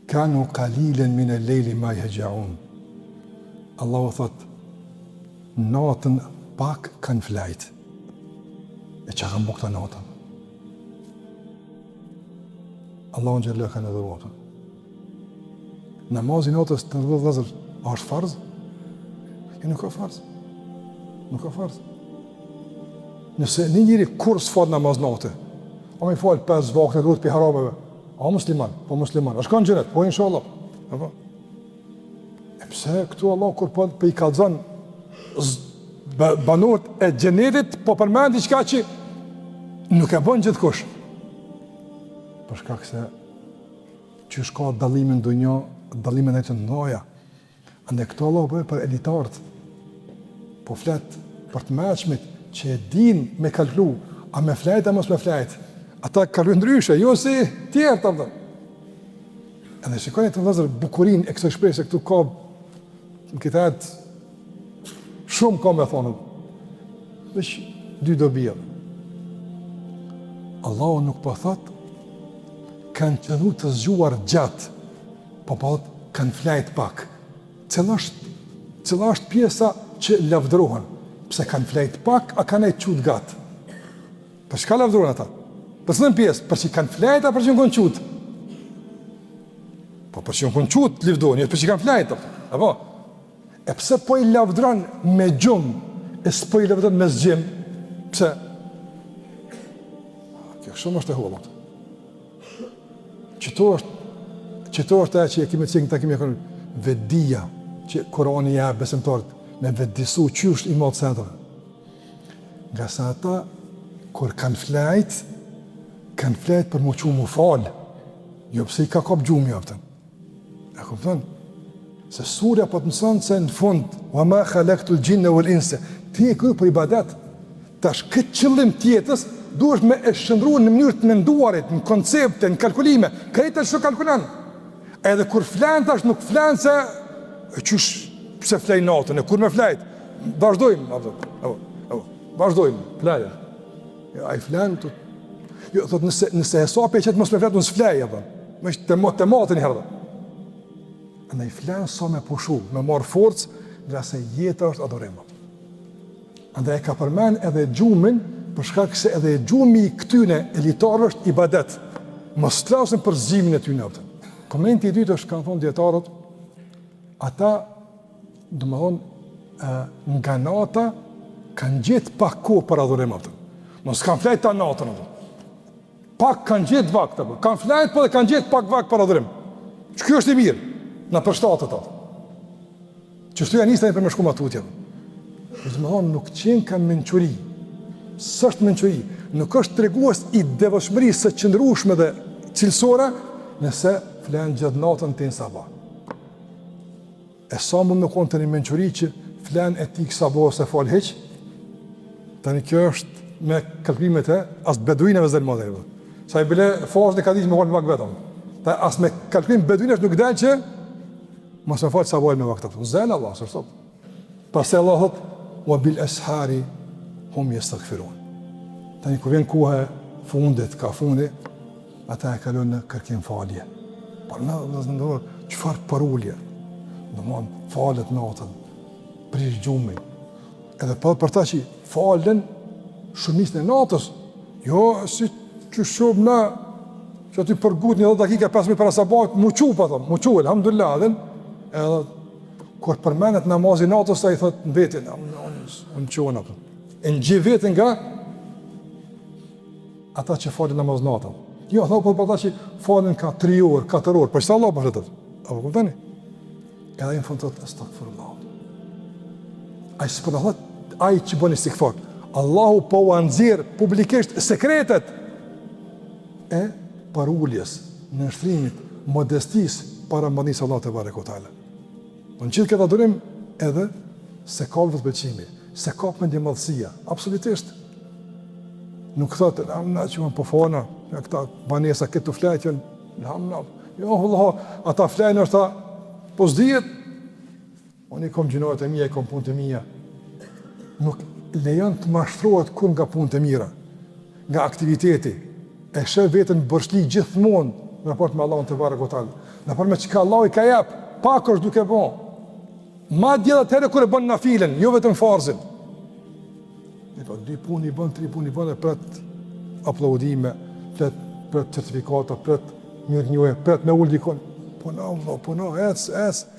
Kanu kalilen mine lejli ma jehxheun. Allahu thot, natën pak kanë flajt. E çka kanë bo këta natën? Allahun xhelle kanë adhuru atë. Namazi i natës të nderuar vëllezër, a është farz? Jo, nuk ka farz. Nuk ka farz. Nëse një njeri kurrë s'fal namaz nate, a me fal 5 vakte ruhet prej harameve, a musliman, po musliman, a shkon n'xhenet, po inshallah. Apo? E pse këtu Allah kur po po i kallzon banorët e xhenetit po përmend diçka që nuk e bën gjithkush. Për shkak se qysh ka dallime në dunja, dallime në të mëdha. Andaj këto Allahu po për elitarët. Po flet për të mençmit që e din me kalkulu, a me flajt a mos me flajt. Ata kalkulojnë ndryshe, jo si tjerët apo. Edhe shikoni të vëllezër bukurinë e kësaj shprehje këtu ka në këtë ajet shumë ka me thonë. Veç dy dobi. Allahu nuk po thot kanë qëndru të zgjuar gjatë, po po thot kanë flajt pak. Cila është, cila është pjesa që lavdërohen? Pse kanë flajt pak, a kanë nejt çutë gatë? Për çka lavdërohen ata? Për cilën pjesë? Për që kanë flajt, a për që janë konë çutë? Po për që janë konë çutë, lavdërohen, jo për që kanë flajt, apo? E pse po i lavdëron me gjumë, e s'po i lavdëron me zgjim? Pse? Kjo shumë është e hollë. Qëto është, qëto është ajo që e kemi cekë në takim e konë, vetëdija që Kurani ja besimtarit, me vetëdisu qysh i madh sendër. Ngase ata, kur kanë flajt, kanë flajt për m'u çu m'u falë, jo pse i ka kap gjumi, a kupton. E kupton? Se surja po të mëson se në fund, wa ma khalaktul jinna wal insa, ti je kriju për ibadet. Tash këtë qëllim të jetës duhesh me e shndërru në mënyrë të menduarit, në koncepte, në kalkulime. Krejt e kalkulon. Edhe kur flen tash nuk flen se e qysh pse flej natën, e kur me flejt. Vazhdojmë, apo, apo, apo, vazhdojmë, flej. Jo, ai flen të Jo, thot nëse nëse hesapi e qet mos me flet, unë s'flej apo. Më është të të matën një herë. Andaj flen sa me pushu, me marr forcë, ngase jeta është adhurim. Andaj e ka përmend edhe gjumin, për shkak se edhe gjumi i këtyne elitarëve është ibadet. Mos flasim për zgjimin e tyne apo. Komenti i dytë është kanë thonë dijetarët, ata domethonë, nga nata kanë gjetë pak kohë për adhurim, apo. Mos kanë flejt tanë natën, apo. Pak kanë gjetë vakt, apo. Kanë flejt, po dhe kanë gjetë pak vakt për adhurim. Që kjo është i mirë, na përshtatet, apo. Qështu ja nisa për me shku ma tutje. Domethonë, nuk qenka mençuri, s'është mençuri, nuk është tregues i devotshmërisë së qëndrueshme dhe cilësore, nëse flen gjithë natën deri n'sabah. E sa mund me konë tani mençuri që flen e tik sabah s'e fal hiç? Tani kjo është me kalkulimet e as beduinave s'del më dhe. Sa i bile fazën e ka ditë me falë me vakt vetëm. Ta as me kalkulim beduinave nuk del që mos me falë sabahun me vakt. S'del Allah, s'është. Pastaj Allah thot, wa bil eshari hum jestagfirun. Tani kur vjen koha e fundit, ka fundi, ata e kalojnë në kërkim falje. Por në në në në çfarë përulje? Domethonë, falet natën, prish gjumin. Edhe për, për ta që falen shumicën e natës, jo si që shumë na, që aty për gut një 10 dakika 5 minuta para sabahit, m'u çu, pa thonë, m'u çu, elhamdulillah, edhe, edhe kur përmendet namazi i natës, ai thot në vetin, unë, unë çohna, e ngjeh veten nga ata që falin namaz natën. Jo, thonë po për ata që falin ka 3 orë, 4 orë, për çfarë Allah po flet? Apo kuptoni? Edhe në fund thotë estagfirullah. Ai s'po na thot ai që bën istigfar. Allahu po ua nxjerr publikisht sekretet e përuljes, nënshtrimit, modestisë para madhnisë Allahut tebareke ue teala. Po në gjithë këtë adhurim edhe s'e kap vetëpëlqimi, s'e kap mendjemadhësia, absolutisht. Nuk thotë, na që unë po fona, ja këta banesa këtu flejtën, na, jo, Allah, ata flejnë është ta, po s'dihet, unë i kom gjynahet e mia, i kom punët e mia. Nuk lejon të mashtrohet kurrë nga punët e mira, nga aktiviteti, e sheh veten borxhli gjithmonë në raport me Allahun tebareke ue teala. Nëpërmes çka Allahu i ka jep, pak është duke bo. Madje edhe atëherë kur e bën nafilen, jo vetëm farzin. E po dy punë i bën, tri punë i bën e pret aplaudime, pret pret certifikata, pret mirënjohje, pret me ul dikun. Puno, vëlla, puno, ec, ec.